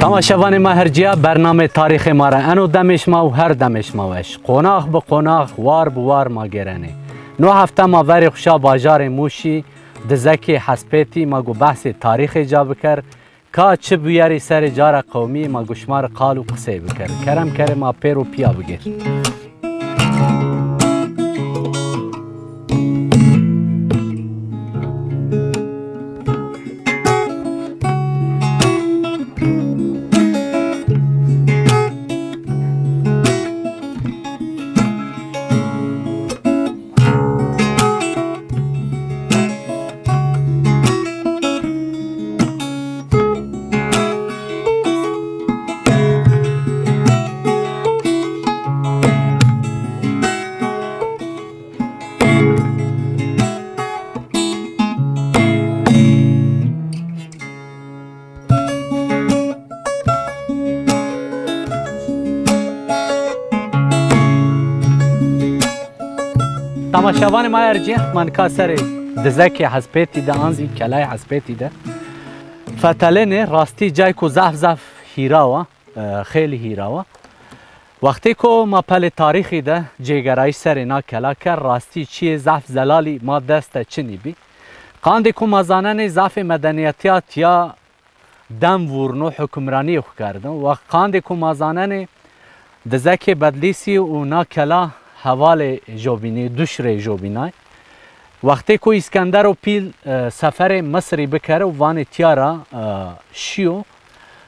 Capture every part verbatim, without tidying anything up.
Tamaşevanê ma her cîya, bernamê tarîxê ma ra eno demê şima û her demê şima weş. Qonax bi qonax, war bi war ma gêrenê. No hefte ma verê xwu şa bajarê Mûşî, Dizekê Hespêtî, ma go behsê tarîxê ca biker. Ka çi buyerî serê cara qewmî, ma go şima ri qal û qisey biker. Kerem kerê ma pêro pîya bigêr. Tamaşevanê ma ercî, ma nika serê Dizekê Hespêtî de, an zî Kelayê Hespêtî de fetelênê. Rastî cayêko zaf zaf hîra wa, e, xeylî hîra wa. Wextêko ma pelê tarîxî de cêgerayîş serê na kela kerd, rastî çîyê zaf zelalî ma dest de çinî bî. Qandêko ma zanenê zafê medenîyetîya tîya dem vurno, hukimranîyê xwu kerdin. Wa qandêko ma zanenê Dizekê Bedlîsî û na kela hevalê jobînî, duşrê jobînay. Wextêko Îskendero Pîl, e, seferê Misirî bikero, vanê tîya ra, e, şîyo.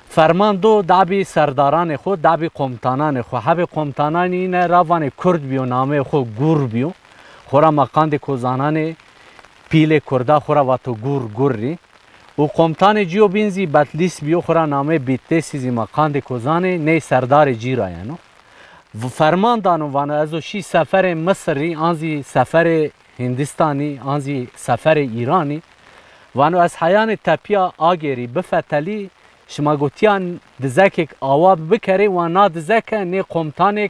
Ferman do dabî serdaranê xwu, dabî komutananê xwu. Hebê komutananê îne ra vanê Kurd bîyo, nameyê xwu Gur bîyo. Xwura ma qandêko zananê pîlê Kurda xwura vato Gur, Gurrî. Û komutanê cîyo bîn zî Betlîs bîyo, xwura nameyê Bîtlêsî zî ma qandêko zanê, ney serdarê cî ra yeno. V-, ferman dano, vano ez o şî seferê Misirî, an zî seferê Hindîstanî, an zî seferê Îranî. Vano ez heyanê tepîya agêrî bifetelî, şima go tîya dizekêk awa bikerê, wa na dizeke nê komutanêk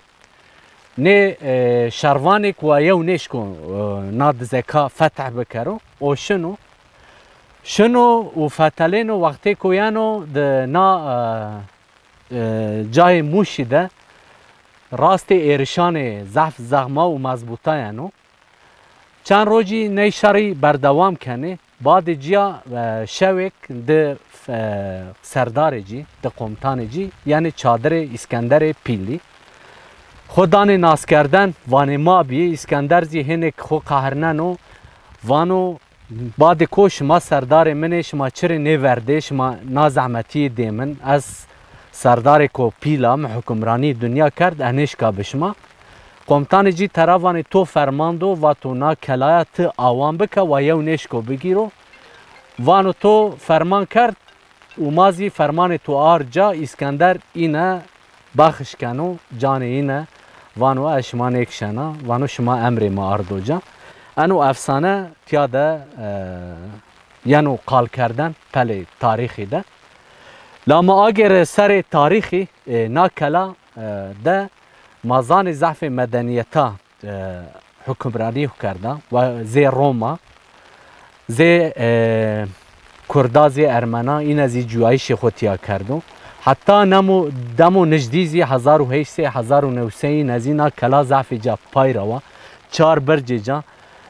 nê, e, şervanêk wa yew nêşko, e, na dizeka fetih bikero. O şino. Şino û fetelêno, wextêko yeno di na, e, e, cayê Mûşî de rastê êrişanê zaf zexma û mezbûta yeno. Çend rocî ney şerî berdewam kenê. Badê cîya, e, şewêk di, e, serdarê cî, di komutanê cî, yenê çadirê Îskenderê Pîlî. Xwu danê naskerden, vanê ma bîyê. Îskender zî hênêk xwu qehirneno, vano, badêko şima serdarê min ê, şima çirê nêverdê, şima na zehmetîyê dê min, ez serdarêko pîl a, mi hukimranî dinya kerd, ez nêşka bi şima. Komutanê cî tera vanê to ferman do, vato na kelaya ti awan bike, wa yew nêşko bigîro. Vano to ferman kerd û ma zî fermanê to ard ca, Îskender îne bexiş keno, canê îne, vano ez şima nêkişena, vano şima emrê mi ardo ca. Eno efsane tîya de, e, yeno qalkerden pelê tarîxî de. La mi agêre serê tarîxî, e, na kela, e, de ma zanê zehfê medenîyeta, e, hukimranî kerda. Wa zê Roma, zê, e, Kurda, zê Ermena, îne zî cuyayîşê xwu tîya kerdo. Heta nemo, demo nijdî zî hezar û heşt sey, hezar û new sey îne zî na kela zehfê ca pay ra wa. Çar bircê ca.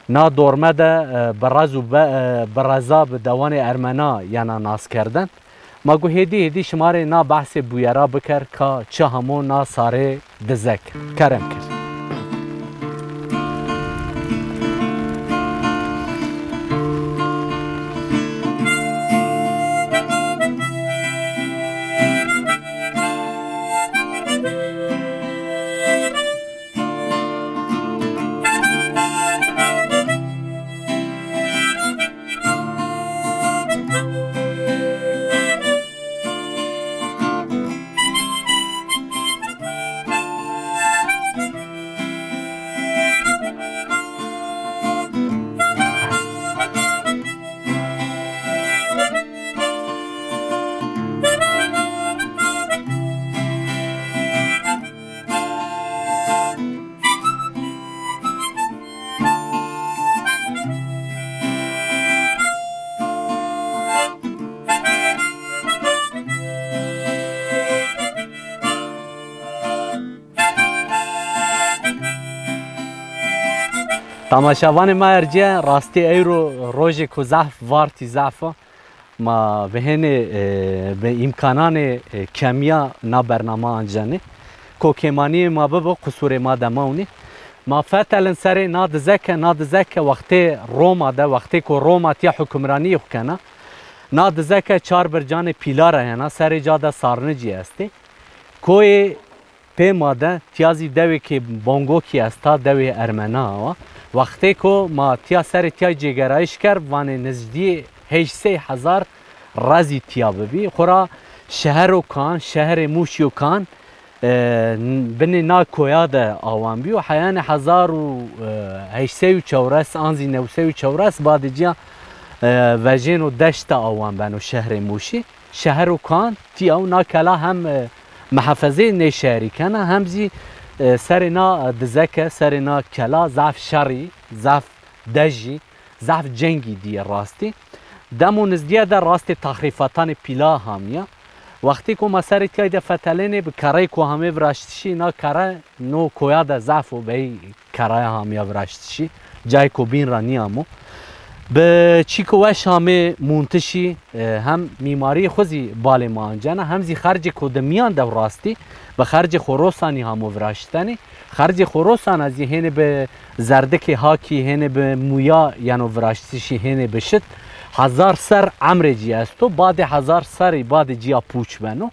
Na dorme de, e, bi rez û be-, e, bi reza bi dewanê Ermena yena naskerden. Ma gu hêdî hêdî şima rê na behsê bûyera biker ka çi hamo na sarê dizek. Kerem kir. Tamaşevanê ma ercîye, rastî ewro rojêko zaf vartî zaf o. Ma bi hênê, e, bi îmkananê, e, kemîya na bername ancenê. Ko kêmanîyê ma bibo, qusurê ma de mewnî. Ma fetelin serê na dizeke, na dizeke wextê Roma de, wextê ku Roma tîya hukimranîyê xwu kena. Na dizeke çar bircanê pîla ra yena, serê ca de sarnicî estê. Koyê pê ma de tîya zî dewêkê Bongokî esta, dewê Ermena wa. Wextê ku ma tîya serê tîya cêgerayîş kerd, vanê nizdîyê heşt sey hezar rezî tîya bibî. Xwura şehero kan, şeherê Mûşîyo kan, e, n-, binê na koya de awan bîyo. Heyanê hezar û, e, heşt sey û çewres an zî new sey û çewres badê cîya, e, vejêno deşt de awan beno şehrê Mûşî. Şehero kan tîya û na kela hem, e, mihafezeyê nê şeherî kena, hem zî, e, serê na dizeke, serê na kela zaf şerî, zaf dejî, zaf cengî dîye rastî. Demo nizdîye de rastê tahrîfatanê pîla hamîya. Wextê ku ma serê tîyay de fetelênê, bi kereyê ku hamê viraştişî, na kere no koya de zaf o bey keraya hamîya viraştişî. Cayêko bîn ra nîyamo. Bi çîko weş hamê muntişî, e, hem mîmarîyê xwu zî balê ma ancena, hem zî xercêko di mîyan de rastî, bi xercê Xorasanî hamo viraştene. Xercê Xorasana zî hênê bi zerdikê hakî, hênê bi muya yeno viraştişî, hênê bi şit. Hezar ser emrê cî esto, badê hezar serî badê cîya pûç beno.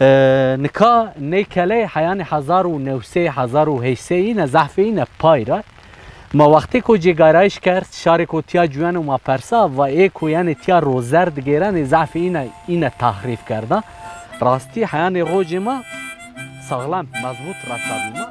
E, nika ney keley heyanê hezar û new sey, hezar û heşt sey îne, zehfê îne pay ra. Ma wextê ku cêgarayîş kerd, şarê ku tîya ciweno ma persa, va ê ku yenê tîya rozer digêrenê, zehfê îne, îne tahrîf kerda. Rastî heyanê rojê ma saxlem, mezbût resa bî ma.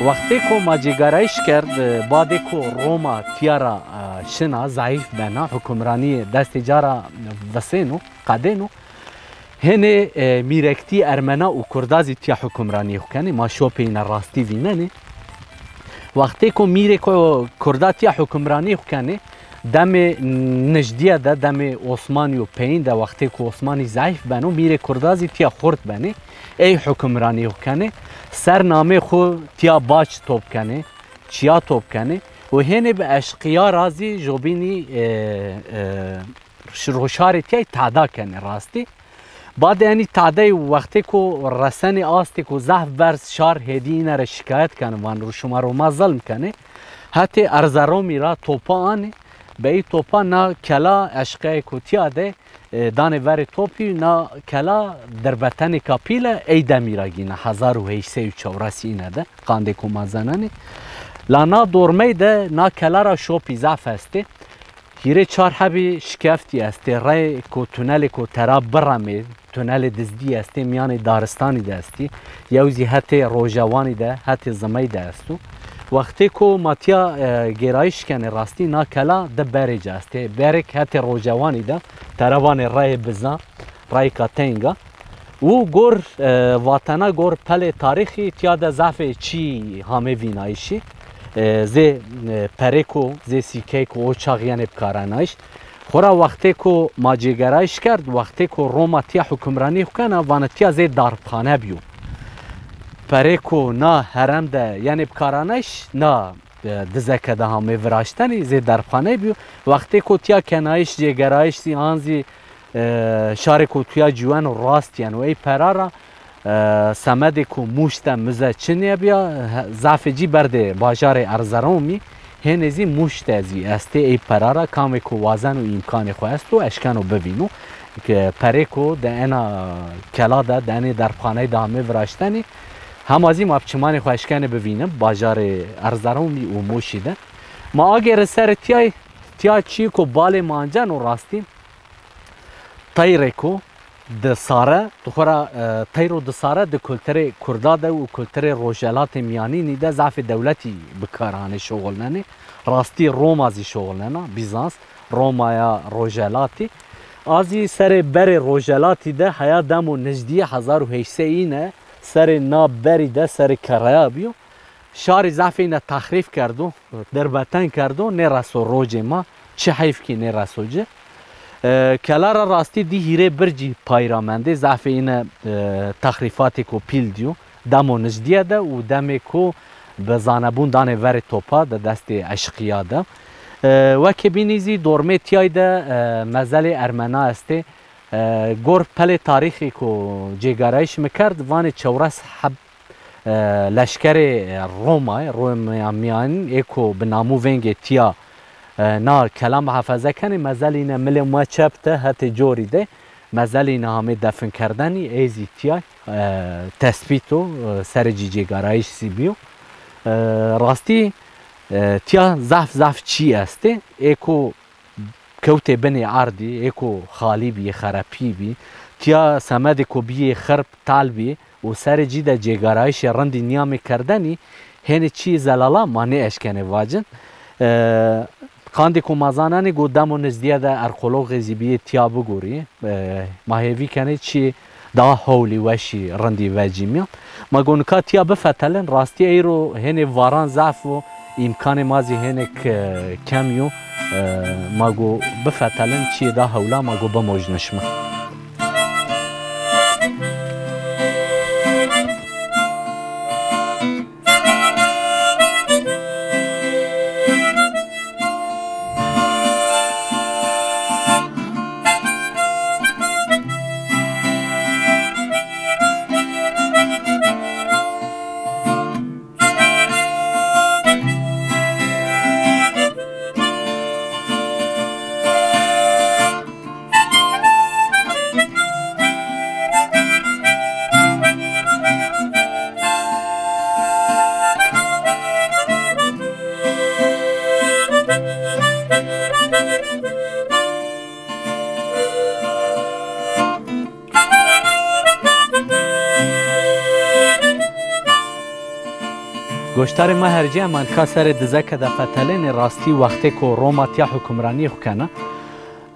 Wextê ku ma cêgarayîş kerd, badê ku Roma tîya ra, e, şina, zayîf bena, hukimranîyê destê ca ra visêno, qedêno. Hênê, e, mîrektî Ermena û Kurda zî tîya hukimranîyê xwu kenê. Ma şopê îne rastî vînenê. Wextê ku mîrê ku Kurda tîya hukimranî xwu kenê, demê nijdîye de, demê Osmanî û peyîn de, wextê ku Osmanî zayîf beno, mîrê Kurda zî tîya xurt benê. Ey hukimranî xwu kenê. Ser namê xwu tîya bac top kenê, çiya top kenê. Û hênê bi eşqîya ra zî jobînî, e, e, ş-, ro şarê tîyay tada kenê rastî. Badê enî tadey wextê ku resenê astê ku zehf berz şar hêdî îne re şikayet kenê, van ro şima ro ma zilm kenê. Hetê Erzeromî ra topa anê, beyî topa na kela eşqeyê ku tîya de, e, danê verê topî, na kela dirbetenê kapîle ey demî ra gîne, hezar û heşt sey û çewres îne de, qandê ku ma zenenê. La na dormey de na kela ra şopî zaf estê. Hîrê çar hebî şikeftî estê, reyêko tunelêko tera biremê, tunelê dizdî estê, mîyanê daristanî de estî, yew zî hetê rojewanî de, hetê zimey de esto. Wextê ku ma tîya, e, gêrayîş kenê rastî, na kela di berê ci estê. Berêk hetê rojewanî de, tera vanê reyê bizan, reyka tenga. Û gor, e, vatena gor pelê tarîxî tîya de zafê çî hamê vînayîşî. E, zê, e, perêko, zê sîkeyko o çax yenê bikaranayîş. Xora wextê ku ma cêgerayîş kerd, wextê ku Roma tîya hukimranî xwu kena, vana tîya zê darpxane bîyo. Perêko na herem de yenê bikaranayîş, na, e, dizeke de hamê viraştenî, zê darpxane bîyo. Wextê ku tîya kenayîş, cêgerayîş zî an zî e, şarê ku tîya ciweno rast yeno. Ey pera ra, e, semedê ku Mûş de mize çinê bîya, he, zafê cî berdê bajarê Erzeromî, hênê zî Mûş de zî estê ey pera ra, kamê ku wazen û îmkanê xwu esto, eşkeno bivîno. Ke perê ku de ena kela de, de enê darpxaney de hamê viraştenê, hema zî ma bi çimanê xwu eşkenê bivînim, bajarê Erzeromî û Mûşî de. Ma agêre serê tîyay, tîya çîyêko balê ma anceno rastî. Teyrêko di sare, di xo ra, e, teyro di sare di kulturê Kurda de û kulturê Rojhelatê Mîyanînî de zafê dewletî bi kar anê, şoxilnenê. Rastî Roma zî şoxilnena, Bîzans, Romaya Rojhelatî. A zî serê berê Rojhelatî de heya demo nijdîyê hezar û heşt sey îne, serê na berî de serê kerreya bîyo. Şarî zafê îne texrîf kerdo, derbeten kerdo, nêreso rocê ma, çi heyf kî nêreso ci. E, kela ra rastî dî hîrê bircî pay ra mendê, zafê îne, e, texrîfatêko pîl dîyo. Demo nizdîye de û demêko bi zanebûn danê verê topa de destê eşqîya de. E, wekê bînî zî dormê tîyay de, e, mezelê ermena estê. E, gor pelê tarîxî ku cêgarayîş mi kerd, vanê çewres heb, e, leşkerê Romayê, Romaya Mîyan ê ku bi namû vengê tîya, e, na kela muhafeze kenê, mezelîne milê ma çep de hetê corî de, mezelîne hamê defin kerdenî, ê zî tîya, e, tespît o, e, serê cî cêgarayîş zî bîyo. E, rastî, e, tîya zaf zaf çî estê, ê ku kewtê binê erdî, ê ku xalî bî, xerepî bî, tîya semedê ku bîyê xirp, tal bî û serê cî de cêgarayîşê rindî nîyamê kerdenî, hênê çîyê zelala ma nêeşkenê vacin. E, qandê ku ma zanenê go demo nizdîye de erqoloxê zî bîyê tîya bigorî. E, ma hêvî kenê çîyê daha hewlî weşî rindî vecîmîya. Ma go nika tîya bifetelin, rastî eyro hênê varan zaf o, îmkanê ma zî hênêk, e, kem yo. E, ma go bifetelin çîyê daha hewla ma go bimojnişme. Goştarê ma hercî, ema nika serê dizeke de fetelênê, rastî wextê ku Roma tîya hukimranîyê xwu kena.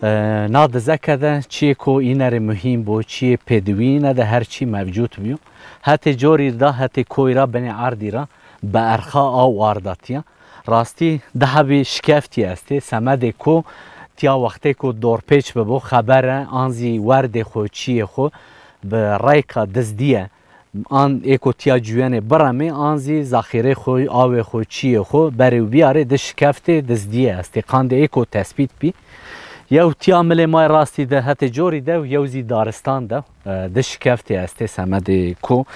E, na dizeke de çîyê ku îne rê muhîm bo, çîyê pêdiwî îne de her çî mevcûd bîyo. Hetê corî ra, hetê koyî ra, binê erdî ra bi erxa aw arda tîya. Rastî di hebî şikeftî estê, semedê ku tîya wextê ku dorpêç bibo, xebere an zî werdê xwu, çîyê xwu bi reyka dizdîye, an ê ku tîya cuyenê biremê, an zî zaxîrê xwu, awê xwu, çîyê xwu berê û bîyarê di şikeftê dizdîye estê. Qandê ê ku tespît bî. Yew tîya milê ma yê rastî de hetê corî de û yew zî daristan de, e, di şikeftê estê semedê ku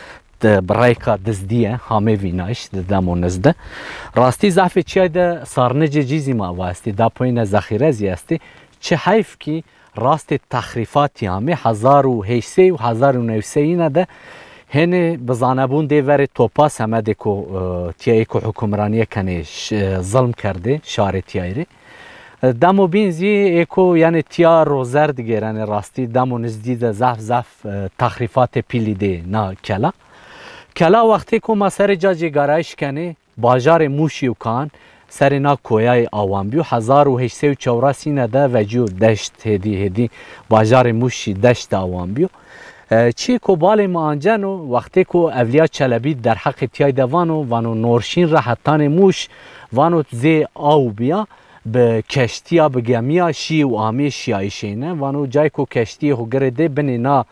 di bi reyka dizdîye hamê vînayîş di demo nizd de. Rastî zafê çîyay de sarnicê cî zî ma va estê, dapoyîne zexîre zî estê. Çi heyf kî rastê texrîfatî amê, hezar û heşt sey û hezar û new sey îne de hênê bi zanebûn dê verê topa semedê ku, e, tîya ê ku hukimranîye kenê, ş-, e, zilm kerdê şarê tîyayî rê. E, demo bîn zî ê ku, yanî, tîya rozer digêrenê rastî, demo nizdî de zaf zaf, e, texrîfatê pîlî dê na kela. Kela wextê ku ma serê ca cêgarayîş kenê, bajarê Mûşî û Kan serê na koyayê awan bîyo. Hezar û heşt sey û çewres îne de vecîyo deşt, hêdî hêdî bajarê Mûşî deşt de awan bîyo. E, çîyê ku balê mi anceno, wextê ku Evlîya Çelebî derheqê tîyay de vano, vano Norşîn ra hetanê Mûş, vano zê aw bîya, bi keştîya, bi gemîya şîyê û ameyê şîyayîşê îne. Vano cayê ku keştîyê xwu girê dê binê na,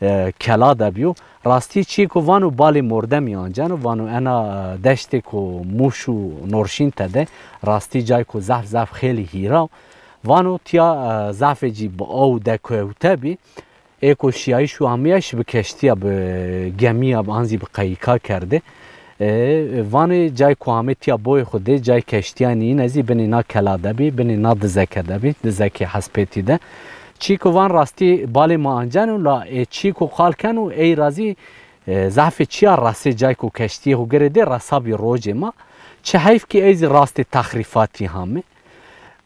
e, kela de bîyo. Rastî çîyê ku vano balê mordemî anceno, vano ena, e, deştê ku Mûş û Norşîn tede, rastî cayê ku zaf zaf xêlî hîra. Vano tîya, e, zafê cî bi aw dekewte bî. Ê ku şîyayîş û ameyayîş bi keştîya, bi gemîya, an zî bi qeyîka kerdê. E, vanê cayê ku amê tîya boyê xwu dê, cayê keştîyanî îne zî binê na kela de bî, binê na dizeke de bî, dizekê hespêtî de. Çî ku van rastî balê ma anceno la, e, çî ku qal keno ey ra zî, e, zafê çîya resê cayê ku keştîyê xwu girê dê, resabî rocê ma. Çi heyf kî ey zî rastê texrîfatî hamê.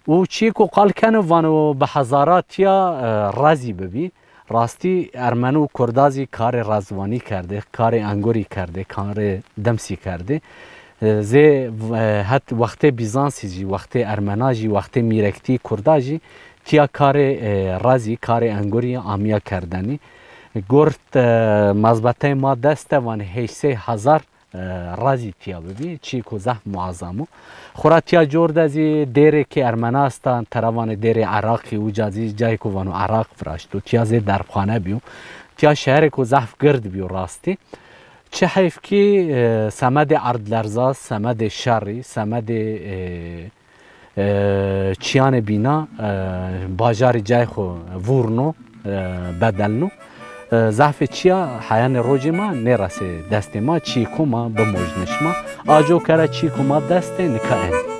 Û çî ku qal keno vano bi hezara tîya, e, rezî bibî. Rastî ermeno û kurda zî karê rezwanî kerdê, karê engurî kerdê, karê dimsî kerdê. E, zê, e, het wextê Bîzansî jî, wextê ermena jî, wextê mîrektî kurda jî tîya karê, e, rezî, karê engurî amîya kerdenî. Gurt, e, mezbeteyê ma dest de vanê heşt sey hezar e, ra zî tîya bibî, çîyêko zehf muezem o. Xwura tîya cor de zî dêrêkê ermena esta, tera vanê dêrê Eraqî, uca zî cayêko vano Eraq viraşto. Tîya zê derbxane bîyo. Tîya şeherêko zehf gird bîyo rastî. Çi heyf kî, e, semedê erdlerza, semedê şerî, semedê, e, e, çîyanê bîna, e, bajarî cayê xo vurno, e, bedelno. E, zehfê çîya heyanê rocê ma nêresê destê ma, çîyêko ma bimojnê şima. Aco kere çîyêko ma dest de nika enê.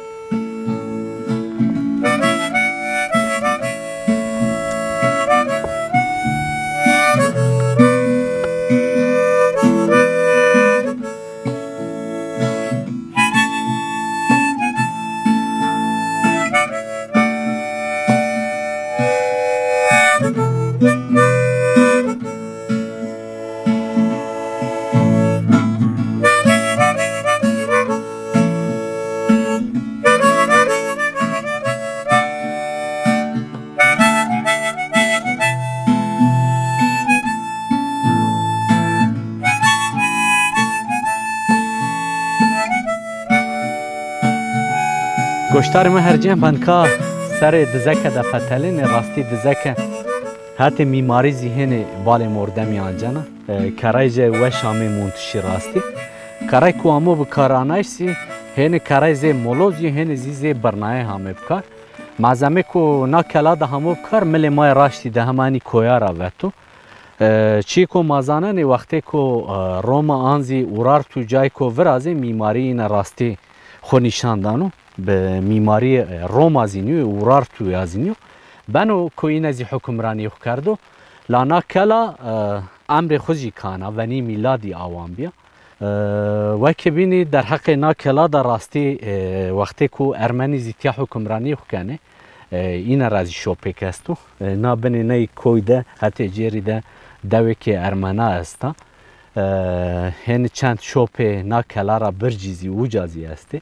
Goşdarê mi hercên, ma nika serê dizeke de fetelênê, rastî dizeke hetê mîmarî zî hênê balê mordemî ancena. E, kerayê ci weş amê muntişî rastî. Keray ku amo bi karanayîş zî hênê keray zê moloz yê, hênê zî zê birnayê hamê bi kar. Malzemêko na kela de hamo bi kar, milê ma yê raştî de hema enî koya ra veto. E, çîyêko ma zanenê, wextêko, e, Roma an zî Urartu cayêko virazê, mîmarî îne rastî xo nîşan dano. Bi mîmarî, e, Roma zî nîyo, Urartu ya zî nîyo. Beno ku îne zî hukimranîyê xo kerdo. La na kela, e, emrê xo zî kana, venî mîladî awan bîya. E, weke bînî derheqê na kela de rastî, e, wextê ku Ermenî zî tîya hukimranî xo kenê, e, îne ra zî şopêk esto. E, na binê ney koy de hetê cêrî de dewêkê Ermena esta. E, hênî çend şopê na kela ra bircî zî uca zî estê.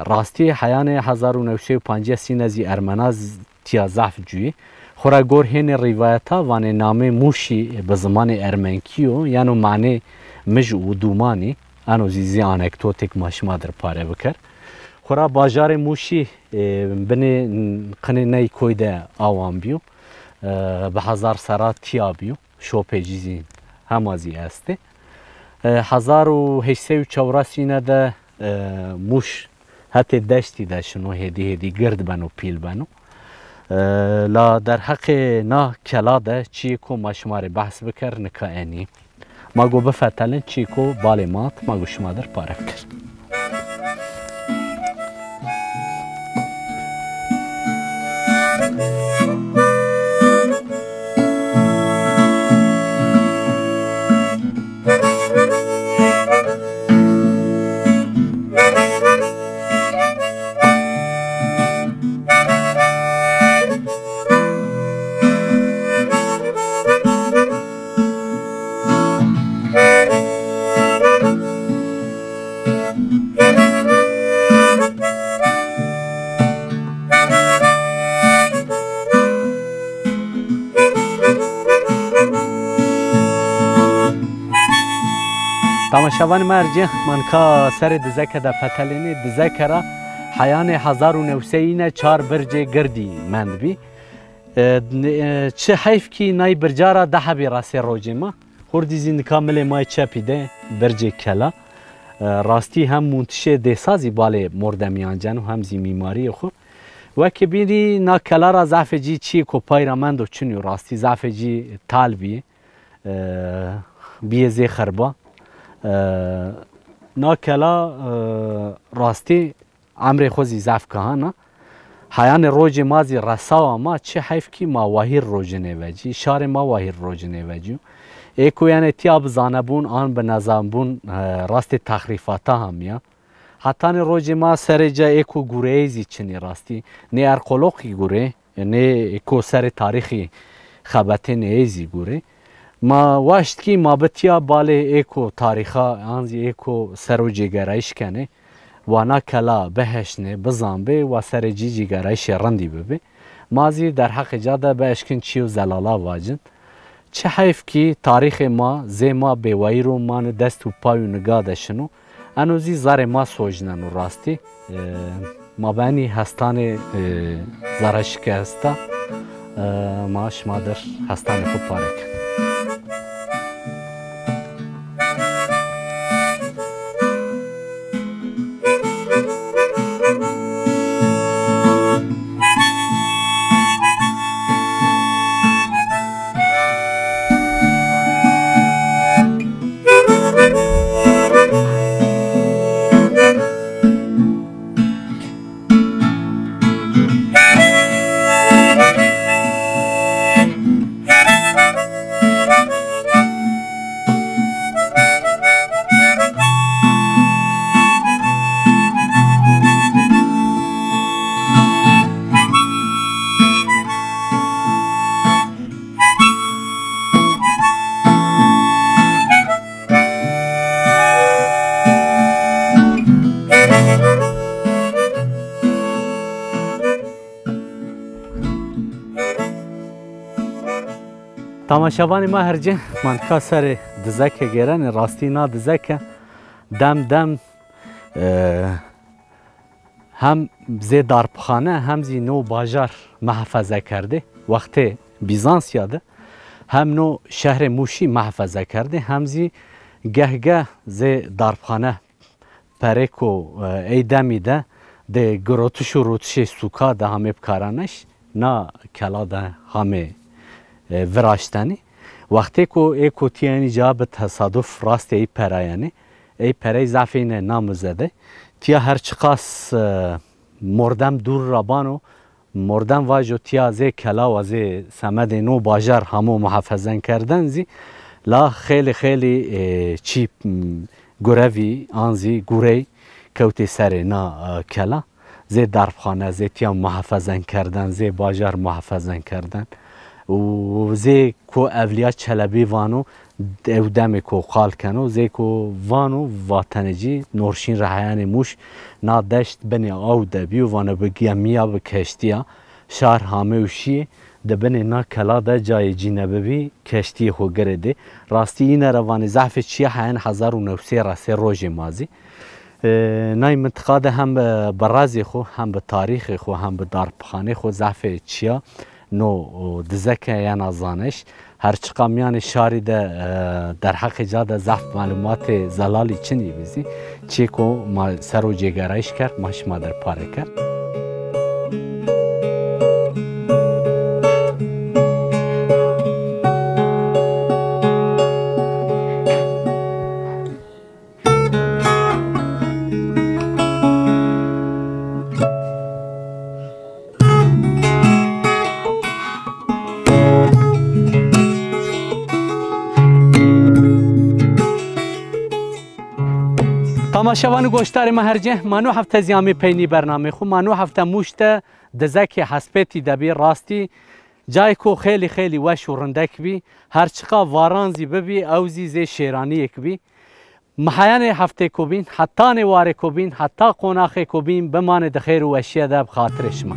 Rastî heyanê hezar û new sey û pancês îne zî Ermena z-, tîya zaf cuyî. Xwura gor hênê rîvayeta vanê namê Mûşî bi zimanê ermenkî yo, yeno manê mij û dûmanî. Eno zî zî anekdotêk ma şima dir pare biker. Xwura bajarê Mûşî, e, binê qinê ney koy de awan bîyo. E, bi hezar serra tîya bîyo. Şopê ci zî hema zî estê. E, hezar û heşt sey û çewres îne de, e, Mûş hetê deştî de şino, hêdî hêdî gird beno, pîl beno. E, la derheqê na kela de çîyêko ma şima rê behs biker, nika enî. Ma go bifetelin, çîyêko balê ma vat, ma go şima dir pare biker. Temaşevanê ma ercê, ma nika serê dizeke de fetelênê. Dizeke ra heyanê hezar û new sey îne çar bircê girdî mendbî. E, n-, e, çi heyf kî nay birca ra di hebî resê rocê ma. Hurdî zî nika milê ma yê çepî de bircê kela. E, rastî hem muntişê dêsa zî balê mordemîyan ceno hem zî mîmarîyê xo. Weke bînî na kela ra zafê cî çîyêko pay ra mendo çin yo, rastî zafê cî tal bîyê. E, bîyê zê xerba. E, na kela, e, rastî emrê xo zî zaf kahan a. Heyanê rocê ma zî resawa ma, çi heyf kî ma wahîr rocinê vecî, şarê ma wahîr rocinê vecîyo. Ê ku yanê tîya bi zanebûn an bi nezanbûn, e, rastê texrîfata hamîya. Hetanê rocê ma serê ca ê ku gureyê zî çinî rastî. Nê erqoloqî gure, nê ê ku serê tarîxî xebetênê ê zî gure. Ma waşt kî ma bi tîya balê ê ku tarîxa an zî ê ku ser o cêgerayîş kenê. Wa na kela biheşnê, bizanbê, wa serê cî cîgerayîşê rindî bibê. Ma zî derheqê ca de bieşkin çîyo zelala vacin. Çi heyf kî tarîxê ma, zê ma bêwayîr o, ma ni dest û pay û niga de şino. Eno zî zarê ma sojneno rastî. E, ma benî hestanê, e, zara şike esta. E, ma şima dir hestanê xo pare ken. Tamaşevanê ma hercê, ma nika serê dizeke gêrenê, rastî na dizeke dem dem, e, hem zê darpxane hem zî no bajar mihefeze kerdê. Wextê Bîzansiya de hem no şehrê Mûşî mihefeze kerdê hem zî geh geh zê darpxane perêko, e, ey demî de dê girotiş û rotişê sûka de hamê bikaranij, na kela de hamê, e, viraştenî. Wextêko ê kotîyenî ca bi tesaduf rastê ey perayenî, ey perey zafê îne namize de. Tîya her çiqas, e, mordem dûr ra bano, mordem vajo tîya zê kela wa zê semedê no bajar hamo muhafezen kerden zî la xêlî xêlî, e, çî, m, gurevî an zî gurey kewtê serê na, e, kela. Zê darpxane, zê tîya muhafezen kerden, zê bajar muhafezen kerden. Û zê ko Evlîya Çelebî vano, ew demêko qal keno, zêko vano, vatene cî, Norşîn reheyanê Mûş, na deşt binê aw de bîyo, vano bi gemîya, bi keştîya, şar hamê û şîyê, di binê na kela de cayê cîne bibî, keştîyê xo girê dê. Rastî îne ra vanê zafê çîya heyen hezar û new sey ra sê rojê ma zî. E, nay mintiqa de hem bi, bi razê xo, hem bi tarîxê xo, hem bi darpxanê xo zafê çîya no, o, dizeke yena zaniş. Her çiqa mîyanê şarî de, e, derheqê ca de zaf melumatê zelalî çinî bî zî. Çîyêko ma ser o cêgerayîş kerd, ma şima der pare kerd. Tamaşevan û goşdarê ma hercê, ma no hefte zî amê peynî bernamê xwu. Ma no hefte Mûş de dizekê Hespêtî de bî, rastî cayêko xêlî xêlî weş û rindek bî. Her çiqa varan zî bibî, ew zî zê şêranîyêk bî. Mi heyanê heftêko bîn, hetanê warêko bîn, heta qonaxêko bîn, bimanê di xêr û weşîye de bi xatirê şima.